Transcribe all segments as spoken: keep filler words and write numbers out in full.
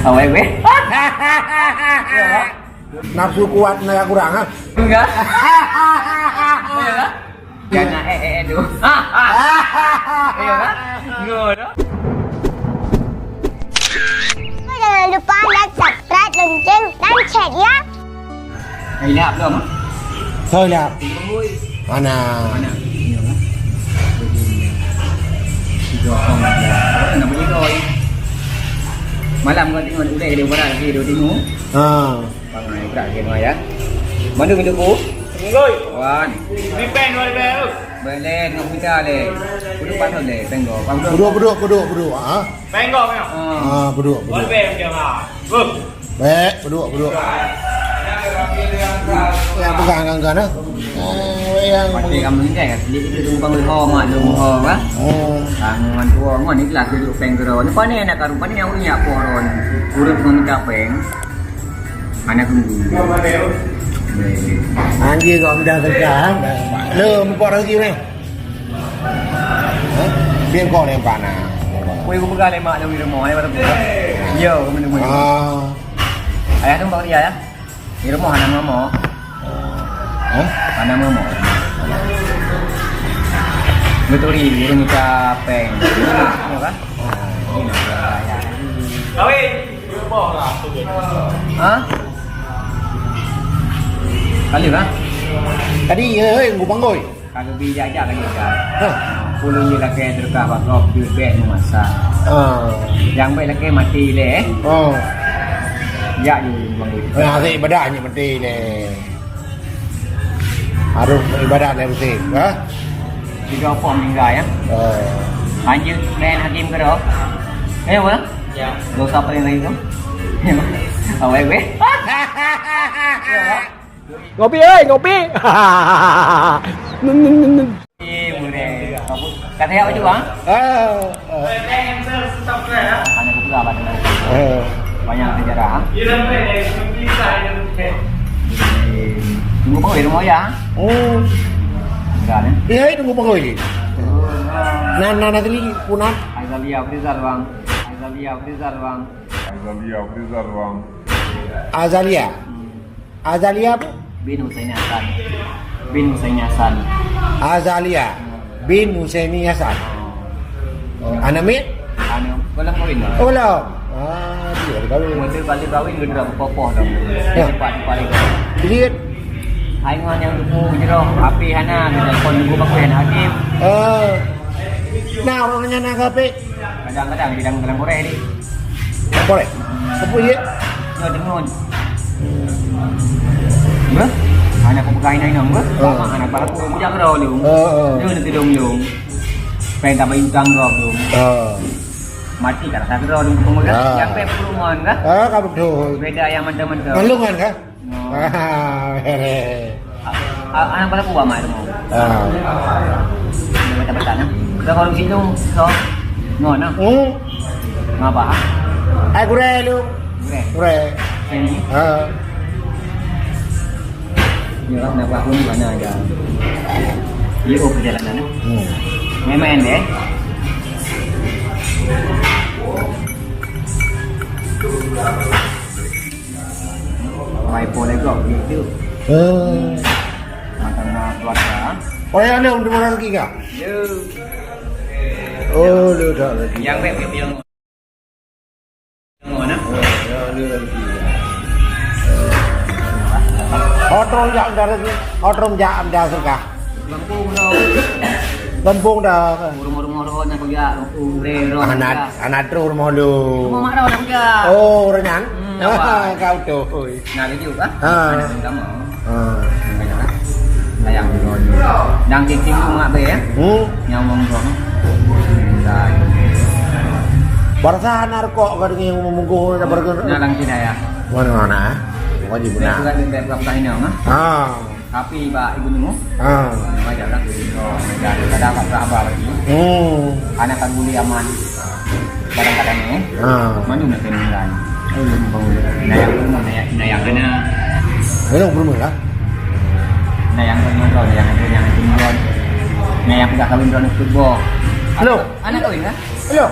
Awai weh. Nafsu kuat tenaga kurang, ha? Enggak. Iya kan? Jangan eh eh eh tu. Iya kan? Ngono. Jangan lupa like, subscribe, lonceng, dan share ya. Hai, dah belum? Hai, dah. Mana? Mana? Iya kan? Tiga orang. Nak beli kau. Malam kau tengok udah dia berat lagi dia tengok. Ha. Pakai berat dia ya. Mana minum bu? Wan. Depend on the Boleh, tengok kita le. Duduk patut le, tengok. Beduk, beduk, beduk, beduk. Ha? Tengok, tengok. Ha. Ha, beduk, beduk. Boleh, macam ha. Huh. Baik, beduk, beduk. Yang pegang kan kan, ha? Oh, yang Pasti kamu ni kan, dia itu tunggu bangun ho, mak tunggu ho, kan? Oh. Tangan tua, mak ni kelas duduk peng kero. Ni panen nak karu, panen yang uyak poron. Urut dengan minta peng. Anak tunggu. Anjir kau mudah kerja, ha? Lo, muka rezeki ni. Ha? Biar kau lempar nah. Kau yang pegang lemak dong di rumah, ya, baru. Yo, kau minum. Ah. Ayah tu bak dia, ya. Di rumah anak mama. Ha? Anak mama. Betul ni, guru minta peng. Ya, kan? Kawin. Ha? Kali lah. Tadi, eh, eh, gubang goi. Ka geubi jak-jak lagèe nyan. Hah. Ulôn jeuet lakèe teuka bak gob jeuet bèk meumasak. Ah. Nyang bèk lakèe maté lé. Oh. Jak ju Bang Win. Nah, asyik ibadat nyoe maté lé. Harus ibadat lé beutôi, ha? Tiga pom tinggai, ya. Oh. Lanjut main hakim keudroe. Eh, apa? Ya. Dosa paling lain tu. Awai weh. Ngopi, euy, ngopi. Eh, boleh. Kata siapa juga, ha? Ah, ah. Hanya ketua apa dengan Eh. banyak sejarah, ha? Tunggu pengoi rumah ya, ha? Oh. Enggak, ni. Iya, itu tunggu pengoi. Oh, nah. Nah, nah, nah, tadi punah. Azalia Frizal, Bang. Azalia Frizal, Bang. Azalia Frizal, Bang. Azalia. Hmm. Azalia apa? Bin Husaini Hasan. Bin Husaini Hasan. Azalia bin Husaini Hasan. Oh. Anak mit? Anak belum kahwin dah. Oh, belum. Ah, dia ada kahwin. Masa kali kahwin, dia dah berpopoh dah. Ya. Cepat, cepat lagi. Jadi, hai ngon nyang tupu jroh, api hana, dia telepon nunggu baku yang hakim. Eh. Nah, orang nyan nak api. Kadang-kadang di dalam, dalam korek ni. Korek? Apa dia? Ya, dengon. Beuh? Anak aku pegang inai nang, beuh? Oh. Mama anak aku bujang kera lu. Oh, oh. Dia nak tidur lu. Pengen tak bayu tangga lu. Oh. Mati kat rasa kera lu, pemuda. Ah. Yang pek perumahan kah? Ah, ka betul. Beda yang mentah-mentah. Ngalungan kah? No. Ah, beres. A-, a-, anak balaku ba mai rumoh. Ah. Dia baca-baca, nah. Dah baru situ, so. No, nah. Hmm. Ngapa, ha? Ai, gurèe lu. Gurèe? Gurèe. Sini. Ha. Ya, nak buat pun mana aja. Dia oh perjalanan, eh. Hmm. Main-main deh. Mai po lego gitu. Eh. Makan na keluarga. Oh, ya, ni untuk rezeki kah? Ya. Oh, lu dah rezeki. Yang beb yang mana? Oh, ya, lu rezeki. Otrom jak dari, otrom jak dari surga. Gampông dah. Gampông dah. Rumah-rumah roh nak peugah, gampông le roh. Anak, anak terus rumah lu. Rumah mak roh nak peugah. Oh, orang nyan? Hmm, apa? Kau tu. Oi. Nah, laju ah. Ha. Anak pertama. Ha. Sayang tu. Dan kiting tu mak be ya. Hmm. Nyawang tu. Barasa anak rokok kau dengan munggu nak bergerak. Nah, dalam sini ya. Mana-mana. Wajib benar. Saya juga di bawah kahinam ah. Ha. Tapi bak ibu nemu. Ha. Wajar lah. Kadang tak sabar lagi. Hmm. Anak tak boleh aman. Kadang-kadang ni. Ha. Mana nak kena nilai? Nayang pun, nayang, nayang mana? Nayang pun lah. Nayang pun, nayang pun, nayang pun. Nayang pun tak kahwin drone football. Halo. Anak kahwin kah? Halo.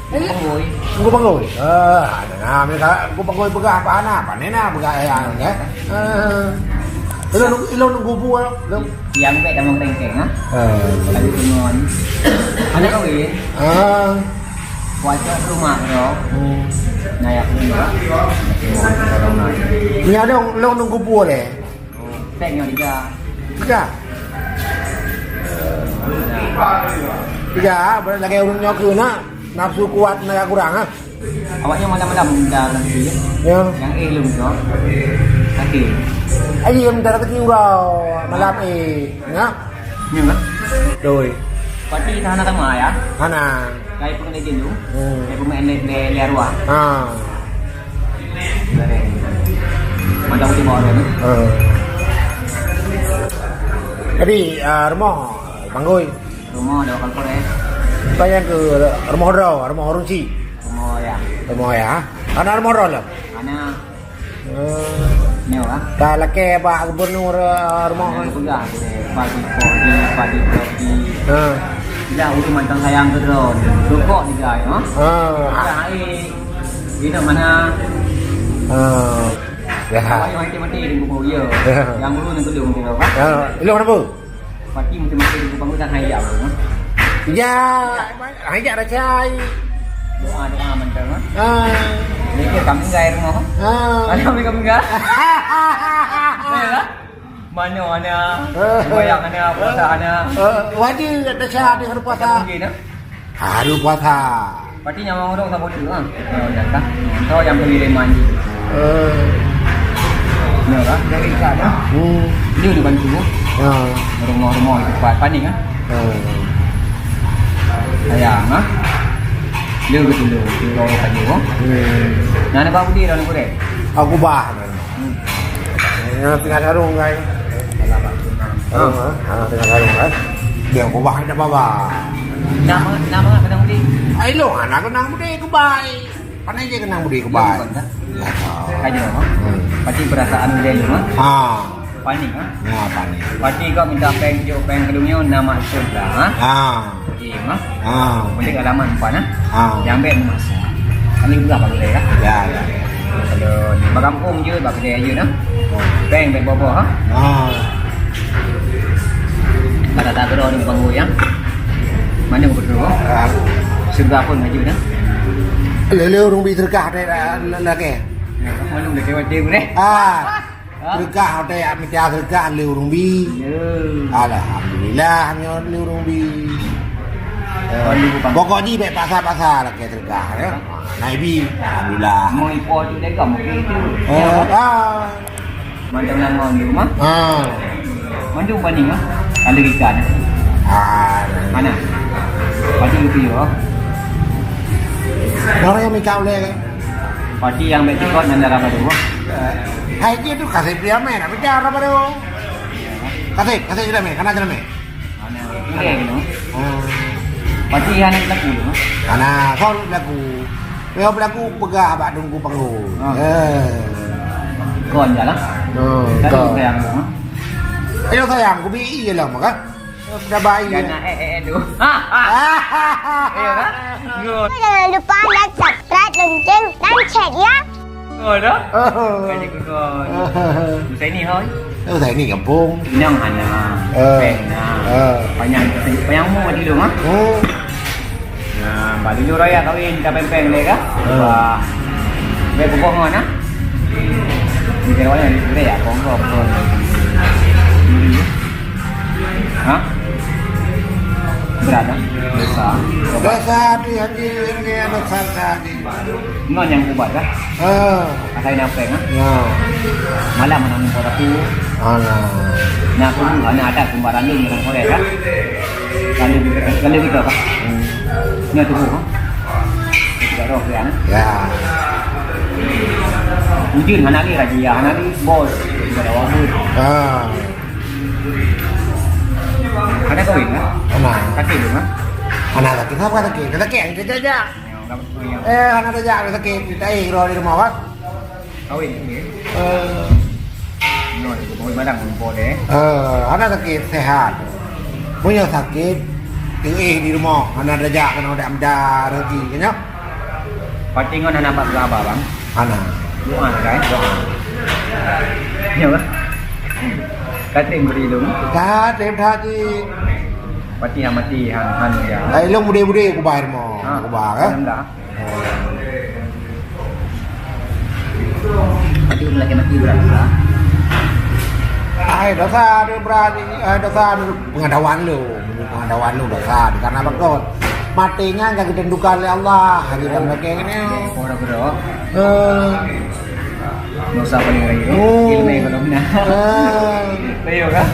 Eh? Panggui. Nunggu panggui. Ah, ada nama mereka nunggu panggui peugah apa anak, apa nena peugah ayah, ya. Ah. Ilong, ilong nunggu buah, ilong. Yang baik dalam rengkeng, ha? Ah. Lalu dengan. Ada kawin. Ah. Wajah rumah, bro. Hmm. Nah, ya, rumah. Ni ada ilong nunggu buah leh. Pek nyoe tiga. Tiga? Tiga, berarti lagèe ureueng nyoe keuh na, nafsu kuat, tenaga kurang, ha? Awak nyoe malam-malam minta rezeki, ya? Ya. Nyang éh lôn tu, sakét. Ai, minta rezeki uroe malam, éh, ya? Nyoe, kan? Doi. Pati hana sama, ya? Hana. Kai peureulèe jeuneuh, hmm, kai peureulèe lé, lé, lé arwah. Ha. Macam tu bawa dia. Ha. Jadi, ah, rumoh, Panggui. Rumoh ada bakal korek. Bukan yang ke rumoh droe, rumoh ureueng chik. Rumoh ya. Rumoh ya. Hana rumoh droe lom? Hana. Oh. Nyoe, ah. Ka lakèe bak gubernur, eh, rumoh. Hana geupeugah, eh, bagi podi, bagi podi. Ha. Dah ureueng mantong sayang keu droe. Rukok digai, ha? Ha. Dah, eh, inong mana? Ha. Ya. Awak yang mati-mati di kubur, ya. Ya. Yang dulu ni belum, gitu, kan? Ya. Ilong kenapa? Pati macam-macam di kubang tu dah hai jak, ha? Ya, hai jak dah cai. Doa, doa mantap, ha? Ah. Ni ke kami gaya rumah, ha? Ah. Ada kami, kami gaya. Ya, kan? Mana, mana? Ah. Sembahyang mana? Puasa mana? Ah, wajib dah sah di hari puasa. Mungkin, ha? Hari puasa. Pati nyang ureueng saboh tu, ha. Oh, dah kah? Oh, nyang pengiriman. Eh. Nyoe lah, dari ikat dah. Hmm. Dia ni bantu. Ha. Rumah-rumah itu pat panik, ha. Ha. Sayang, ha. Dia betul tu, dia orang saja, ha. Hmm. Nah, nak bawa dia dalam korek. Aku bah. Hmm. Yang tengah sarung, kan? Alah, Pak. Ha, ha, ha, tengah sarung, kan? Dia kubah ada baba. Nama, nama kenang budi? Ai lo, anak kenang budi kubai. Pandai je kenang budi kubai. Bukan, tak? Ya, tak. Kaja, ha? Hmm. Pasti perasaan dia tu, ha? Ha. Panik, ha? Ya, panik. Pasti kau minta peng, jok peng kedung nyo, nama maksud lah, ha? Ha. Okey, ha? Ha. Boleh alamat empat, ha? Ha. Jangan ambil masa. Kami juga bak kedai, ha? Ya, ya. Kalau bak kampung je, bak kedai je, ha? Peng baik bobo, ha? Ha. Kata tak kena orang bangun, ya? Mana betul, ha? Ha. Surga pun maju, ha? Lele urung bi terkah deh, lagi. Ya, mana boleh kewat dia, boleh? Ah. Ha? Seudeukah, watèe jak mita seudeukah lé ureueng bi. Ya. Alhamdulillah, nyoe lé ureueng bi. Eh, pokok jih bèk paksa-paksa lakèe seudeukah, ya. Naibi, alhamdulillah. Mau ipo tu dah kamu gitu. Eh, ah. Macam nama di rumah? Ah. Mandum paning, ah. Ada ikan. Ah. Mana? Pasti lucu, ya. Orang yang minta oleh. Pasti yang baik cakap dan dalam ada. Hai, dia tu kasih dia main, apa cara baru? Kasih, kasih sudah main, kena sudah main. Mana? Boleh, no? Oh. Pasti yang nak laku, no? Karena kau laku. Kau berlaku peugah bak tunggu panggung. Ha. Eh. Kau je lah. Oh, kau. Sayang, no? Ayo sayang, aku bi je lah, maka. Sudah baik. Jangan eh, eh, eh, tu. Iya, kan? Good. Jangan lupa like, subscribe, lonceng, dan share, ya. Oh, dah? Oh. Kali kedua. Usai ni, hoi. Usai ni kampung. Inang hana. Eh. Peng hana. Eh. Panyang, panyang umur di rumah. Oh. Nah, bak dulu raya kawin, tak peng-peng deh, kah? Eh. Wah. Baik, pokok ngon, ah. Di kira mana? Di kira ya, pokok, pokok. Ha? Berat, ah? Dosa. Dosa di hati, ini dosa tadi. Ngon nyang ubat, ah? Ha. Asai napeng, ah? Ya. Malam mana muka aku? Alah. Nah, aku dulu, anak ada kumbaran dulu, orang korek, ah? Lalu, lalu kita, ah? Hmm. Nya tubuh, ah? Tidak roh, ya, ah? Ya. Ujeuen hana lé raja, hana lé bos. Tidak ada waktu. Ha. Ada kawin, kan? Hana. Sakit tu, kan? Hana sakit. Kenapa sakit? Sakit, kita jaga. Ya, enggak betul, ya. Eh, hana saja sakit. Kita, eh, di rumah, kan? Kawin, ya? Eh. No, itu kawin barang, lupa deh. Eh, hana sakit, sehat. Punya sakit, eh, di rumah. Hana saja, kena ada, ada rezeki, kan, ya? Pati ngon hana pat geulaba, Bang. Hana. Doa, kan? Doa. Ya, Bang. Katem beri dong. Katem tadi. Pati ha mati, han, han, ya. Ai, long bude-bude kubah mo. Ha. Kubah, kan? Alhamdulillah. Mati lagi mati berapa? Ai, dosa ada berani, ai, dosa ada pengetahuan lu. Pengetahuan lu dosa. Karena apa kau? Mati nyan ka ditentukan oleh Allah. Hari dan lagi ni. Orang berdoa. Eh. Dosa paling raya. Oh. Ilmu kalau benar. Eh. Ayo kan?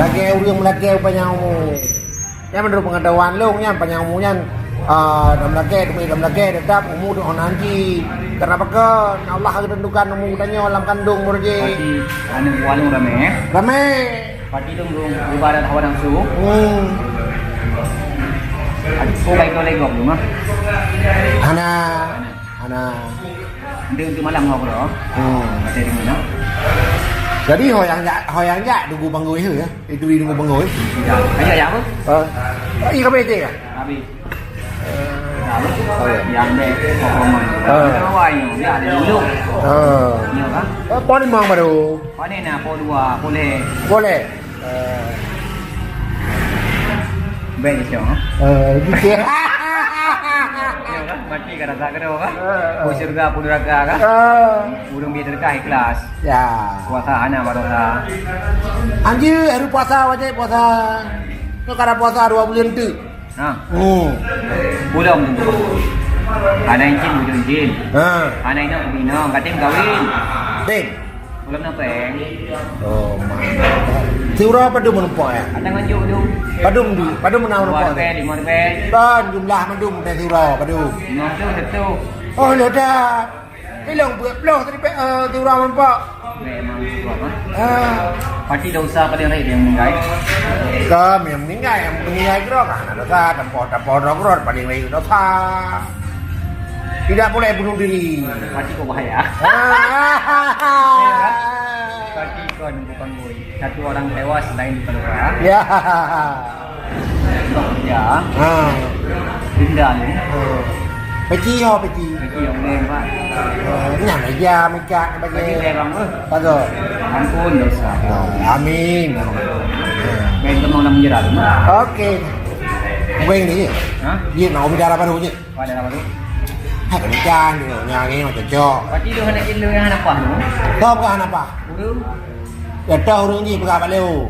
Lagi orang melaki banyak umur. Nyan meunurot peungeutahuan lôn nyan, panyang umu nyan, ah, dam lagèe, demi dam lagèe, teutap umu deuh hana hanci. Karena pakon? Allah geuteuntukan umu geutanyoe lam kandông meureujé. Pati aneuk buah lôn ramé, eh? Ramé. Pati lôn geu-, geuba dat hawa nafsu. Hmm. Aduh, oh, baik lé gob lôn, ah. Hana. Hana. Hana. Nanti untuk malam ngobrol. Hmm. Ada di mana? Jadi, ho nyang jak, ho nyang jak, tunggu panggui, ya? Itu di tunggu panggui. Ya. Ayo, ya, apa? Ah. Iya, kami aja, ya? Habis. Oh, ya. Yang deh, pokoknya. Ah. Ada awal ni, dia ada dulu. Ah. Ya, kan? Apa ni, Mang, baru? Apa ni, nak, apa dua, boleh? Boleh. Eh. Baik, Cong. Eh, gitu. Ya, kan? Mati ka rasa keudroe, kan? Eh, eh. Pun syurga, pun neraka, kan? Eh. Ureueng biet sedekah ikhlas. Ya. Puasa hana barosa. Anjir, harus puasa, wajib puasa. Kau kada puasa dua bulan tu. Ha. Oh. Pulang tu. Hana izin bujur izin. Ha. Hana inong bujur inong, katem kawin. Tem. Ulôn na péng. Oh, mantap. Siuroe padum meureumpok, ya? Atang nganjuk tu. Padum di, padum meunang meureumpok? Dua ribèe, lima ribèe. Ban jumlah padum teuh siuroe padum? Lima ploh satu. Oh, leuda. Ilong peuet ploh tadi pe, eh, siuroe meureumpok. Memang siuroe, ha? Ah. Pati dosa paling raya nyang meunggai. Ka nyang meunggai, nyang meunggai keudroe ka hana dosa, tapo-tapo droe keudroe paling raya dosa. Tidak boleh bunuh diri. Mati kok bahaya. Ah. Mati kon bukan boy. Satu orang tewas, lain luka-luka. Ya. Ya. Ha. Denda ni. Ha. Peci ho, peci. Peci yang boleh, Pak. Ha, nyan aja mika bagi. Peci saya, Bang, eh. Bagus. Ampun dosa. Ha, amin. Main teman dalam penjara tu. Okey. Weng ni. Ha? Dia nak ubah darah baru je. Pada apa tu? Hai, kencang tu. Nyang ni macam cok. Berarti tu anak kecil yang anak pah tu? Kau bukan anak pah? Urung. Ya, tahu urung ni pegang balik. Oh,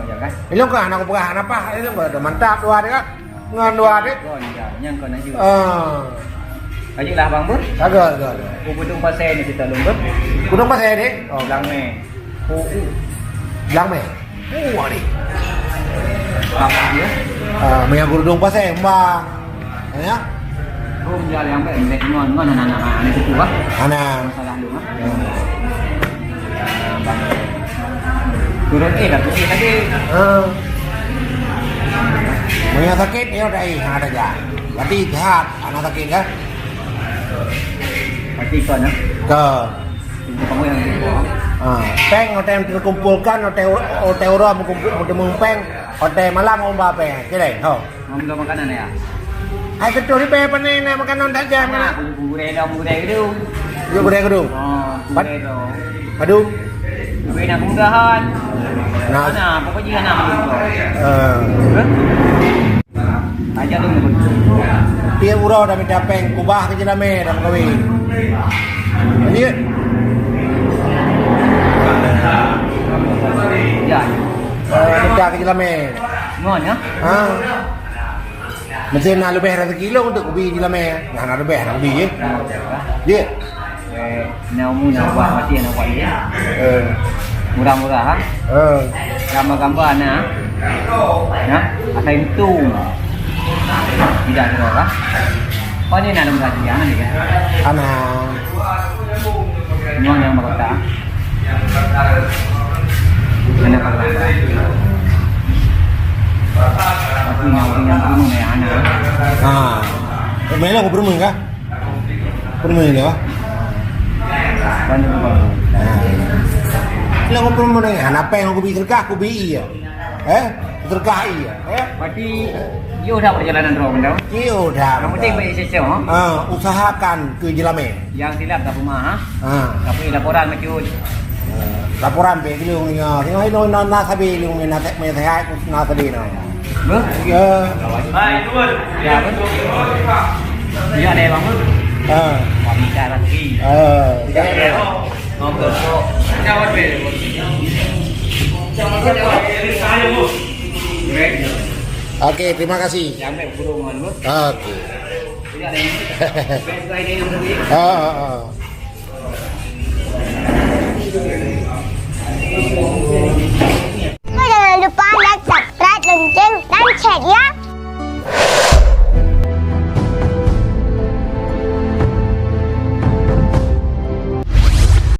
ya kan? Ilong kan anak pegang anak pah. Ilong kan mantap dua dia kan? Ngan dua dia. Oh, iya. Yang kau nak juga. Ah. Lanjutlah, Bang, Bun. Agak, agak, agak. Oh, Gunung Pasir ni kita lom, Bun. Gunung Pasir ni? Oh, Blang Meh. Oh, oh. Blang Meh. Oh, ni. Apa dia? Ah, maya gurudong pasai, Bang. Ya? Oh, dia yang baik, baik ngon, ngon anak-anak, anak cucu, ah. Anak. Masalah lu, ah. Hmm. Turun, eh, dah turun tadi. Ah. Maya sakit, ya udah, eh, ada aja. Berarti sehat, anak sakit, kan? Berarti kau, nah? Kau. Pintu kamu yang di bawah. Ha, péng watèe teukumpolkan, watèe, watèe uroe meukumpul, watèe meupeung, watèe malam meuba péng. Kira, ho. Ngon makanan ya? Hai, keutôi ribèe pane na makanan tajam. Nah, aku gurèe dong, gurèe gedung. Yo, gurèe gedung. Oh, gurèe dong. Aduh. Gurèe nak kemudahan. Nah. Mana? Pokoknya nak. Eh. Hah? Aja dong. Tiep uroe dah mita péng kubah keu jeulamé dan kawin. Lanjut. Ya. Eh, mita keu jeulamé. Ngon, ya? Ha. Mesti na leubeh rezeki lom untuk kubi jeulamé. Nah, na leubeh nak kubi, ya. Ya. Eh, na umu na ubah mati na ubah dia. Eh. Murah-murah, ha? Eh. Gambar-gambar na. Na, asai untung. Tidak kira, ha? Oh, ni na dalam kajian ni, kan? Ana. Nyonya yang berkata. Mana kalau? Aku yang, yang, yang, yang, yang, Ha. Melo ku peureumeun kah? Peureumeun dia, wah. Banyak orang. Ha. Lah ku peureumeun ni, hana péng ku bi sedekah, ku bi iya. Eh? Berkah iya, ya. Berarti, yo dah perjalanan droe, kan? Yo dah. Yang penting baik session, ha? Ha, usahakan ke jelamé. Yang silap tak rumah, ha? Ha. Tapi laporan macam Ha, laporan pe keu lôn nyoe. Tengok ino na, na sabe lôn na, na sehat, na sabe na. Beuh? Ya. Hai, turun. Ya, apa? Ya, ada bang. Ha. Wanita lagi. Ha. Tidak ada. Mau ke kok? Jawab deh. Oke, terima kasih. Sampai burung, Bang. Oke. Tidak ada yang. Ha, ha, ha.